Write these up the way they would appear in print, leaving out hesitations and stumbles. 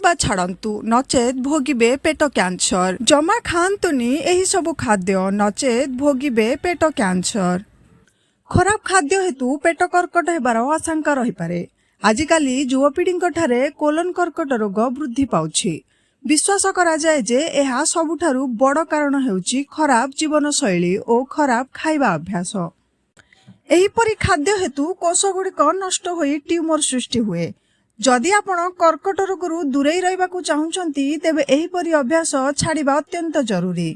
ଖାଇବା ଛାଡ଼ନ୍ତୁ, ନଚେତ୍ ଭୋଗିବେ ପେଟ କ୍ୟାନ୍ସର। ଜମା ଖାଆନ୍ତୁନି ଏହି ସବୁ ଖାଦ୍ୟ, ନଚେତ୍ ଭୋଗିବେ ପେଟ କ୍ୟାନ୍ସର। ଖରାପ ଖାଦ୍ୟ ହେତୁ ପେଟ କର୍କଟ ହେବାର ଆଶଙ୍କା ରହିପାରେ। ଆଜିକାଲି ଯୁବପିଢ଼ିଙ୍କଠାରେ କୋଲନ କର୍କଟ ରୋଗ ବୃଦ୍ଧି ପାଉଛି। ବିଶ୍ୱାସ କରାଯାଏ ଯେ ଏହା ସବୁଠାରୁ ବଡ଼ କାରଣ ହେଉଛି ଖରାପ ଜୀବନଶୈଳୀ ଓ ଖରାପ ଖାଇବା ଅଭ୍ୟାସ। ଏହିପରି ଖାଦ୍ୟ ହେତୁ କୋଷଗୁଡ଼ିକ ନଷ୍ଟ ହୋଇ ଟ୍ୟୁମର ସୃଷ୍ଟି ହୁଏ। ଯଦି ଆପଣ କର୍କଟ ରୋଗରୁ ଦୂରେଇ ରହିବାକୁ ଚାହୁଁଛନ୍ତି, ତେବେ ଏହିପରି ଅଭ୍ୟାସ ଛାଡ଼ିବା ଅତ୍ୟନ୍ତ ଜରୁରୀ।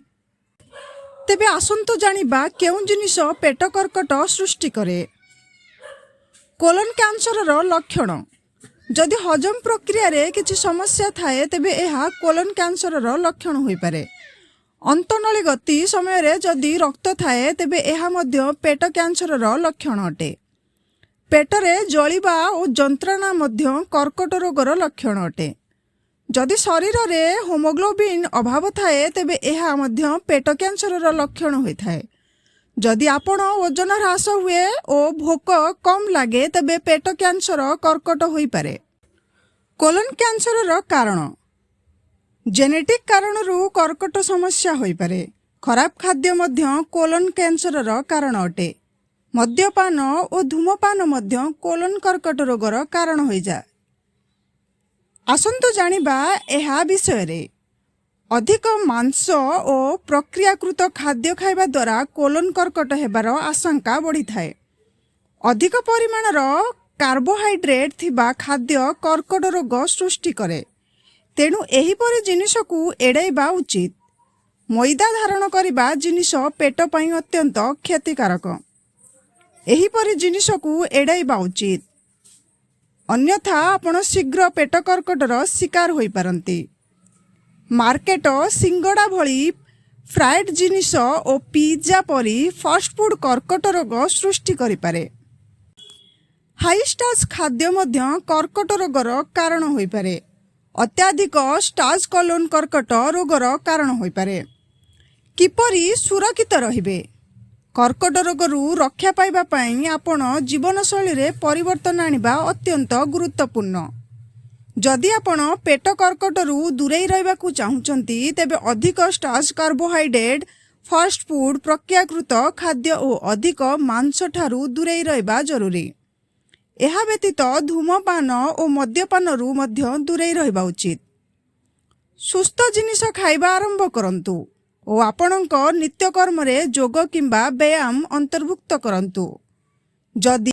ତେବେ ଆସନ୍ତୁ ଜାଣିବା କେଉଁ ଜିନିଷ ପେଟ କର୍କଟ ସୃଷ୍ଟି କରେ। କୋଲନ କ୍ୟାନ୍ସରର ଲକ୍ଷଣ: ଯଦି ହଜମ ପ୍ରକ୍ରିୟାରେ କିଛି ସମସ୍ୟା ଥାଏ, ତେବେ ଏହା କୋଲନ କ୍ୟାନ୍ସରର ଲକ୍ଷଣ ହୋଇପାରେ। ଅନ୍ତନଳୀ ଗତି ସମୟରେ ଯଦି ରକ୍ତ ଥାଏ, ତେବେ ଏହା ମଧ୍ୟ ପେଟ କ୍ୟାନ୍ସରର ଲକ୍ଷଣ ଅଟେ। ପେଟରେ ଜଳିବା ଓ ଯନ୍ତ୍ରଣା ମଧ୍ୟ କର୍କଟ ରୋଗର ଲକ୍ଷଣ ଅଟେ। ଯଦି ଶରୀରରେ ହିମୋଗ୍ଲୋବିନ୍ ଅଭାବ ଥାଏ, ତେବେ ଏହା ମଧ୍ୟ ପେଟ କ୍ୟାନ୍ସରର ଲକ୍ଷଣ ହୋଇଥାଏ। ଯଦି ଆପଣ ଓଜନ ହ୍ରାସ ହୁଏ ଓ ଭୋକ କମ୍ ଲାଗେ, ତେବେ ପେଟ କ୍ୟାନ୍ସର କର୍କଟ ହୋଇପାରେ। କୋଲନ କ୍ୟାନ୍ସରର କାରଣ: ଜେନେଟିକ୍ କାରଣରୁ କର୍କଟ ସମସ୍ୟା ହୋଇପାରେ। ଖରାପ ଖାଦ୍ୟ ମଧ୍ୟ କୋଲନ କ୍ୟାନ୍ସରର କାରଣ ଅଟେ। ମଦ୍ୟପାନ ଓ ଧୂମପାନ ମଧ୍ୟ କୋଲନ କର୍କଟ ରୋଗର କାରଣ ହୋଇଯାଏ। ଆସନ୍ତୁ ଜାଣିବା ଏହା ବିଷୟରେ। ଅଧିକ ମାଂସ ଓ ପ୍ରକ୍ରିୟାକୃତ ଖାଦ୍ୟ ଖାଇବା ଦ୍ୱାରା କୋଲନ କର୍କଟ ହେବାର ଆଶଙ୍କା ବଢ଼ିଥାଏ। ଅଧିକ ପରିମାଣର କାର୍ବୋହାଇଡ୍ରେଟ୍ ଥିବା ଖାଦ୍ୟ କର୍କଟ ରୋଗ ସୃଷ୍ଟି କରେ, ତେଣୁ ଏହିପରି ଜିନିଷକୁ ଏଡ଼ାଇବା ଉଚିତ। ମଇଦା ଧାରଣ କରିବା ଜିନିଷ ପେଟ ପାଇଁ ଅତ୍ୟନ୍ତ କ୍ଷତିକାରକ। ଏହିପରି ଜିନିଷକୁ ଏଡ଼ାଇବା ଉଚିତ, ଅନ୍ୟଥା ଆପଣ ଶୀଘ୍ର ପେଟ କର୍କଟର ଶିକାର ହୋଇପାରନ୍ତି। ମାର୍କେଟ ସିଙ୍ଗଡ଼ା ଭଳି ଫ୍ରାଏଡ୍ ଜିନିଷ ଓ ପିଜ୍ଜା ପରି ଫାଷ୍ଟଫୁଡ୍ କର୍କଟ ରୋଗ ସୃଷ୍ଟି କରିପାରେ। ହାଇ ଷ୍ଟାର୍ଚ ଖାଦ୍ୟ ମଧ୍ୟ କର୍କଟ ରୋଗର କାରଣ ହୋଇପାରେ। ଅତ୍ୟଧିକ ଷ୍ଟାର୍ଚ କୋଲନ କର୍କଟ ରୋଗର କାରଣ ହୋଇପାରେ। କିପରି ସୁରକ୍ଷିତ ରହିବେ? କର୍କଟ ରୋଗରୁ ରକ୍ଷା ପାଇବା ପାଇଁ ଆପଣ ଜୀବନଶୈଳୀରେ ପରିବର୍ତ୍ତନ ଆଣିବା ଅତ୍ୟନ୍ତ ଗୁରୁତ୍ୱପୂର୍ଣ୍ଣ। ଯଦି ଆପଣ ପେଟ କର୍କଟରୁ ଦୂରେଇ ରହିବାକୁ ଚାହୁଁଛନ୍ତି, ତେବେ ଅଧିକ ଷ୍ଟାର୍ଚ, କାର୍ବୋହାଇଡ୍ରେଟ୍, ଫାଷ୍ଟଫୁଡ୍, ପ୍ରକ୍ରିୟାକୃତ ଖାଦ୍ୟ ଓ ଅଧିକ ମାଂସଠାରୁ ଦୂରେଇ ରହିବା ଜରୁରୀ। ଏହା ବ୍ୟତୀତ ଧୂମପାନ ଓ ମଦ୍ୟପାନରୁ ମଧ୍ୟ ଦୂରେଇ ରହିବା ଉଚିତ। ସୁସ୍ଥ ଜିନିଷ ଖାଇବା ଆରମ୍ଭ କରନ୍ତୁ ଓ ଆପଣଙ୍କ ନିତ୍ୟକର୍ମରେ ଯୋଗ କିମ୍ବା ବ୍ୟାୟାମ ଅନ୍ତର୍ଭୁକ୍ତ କରନ୍ତୁ। ଯଦି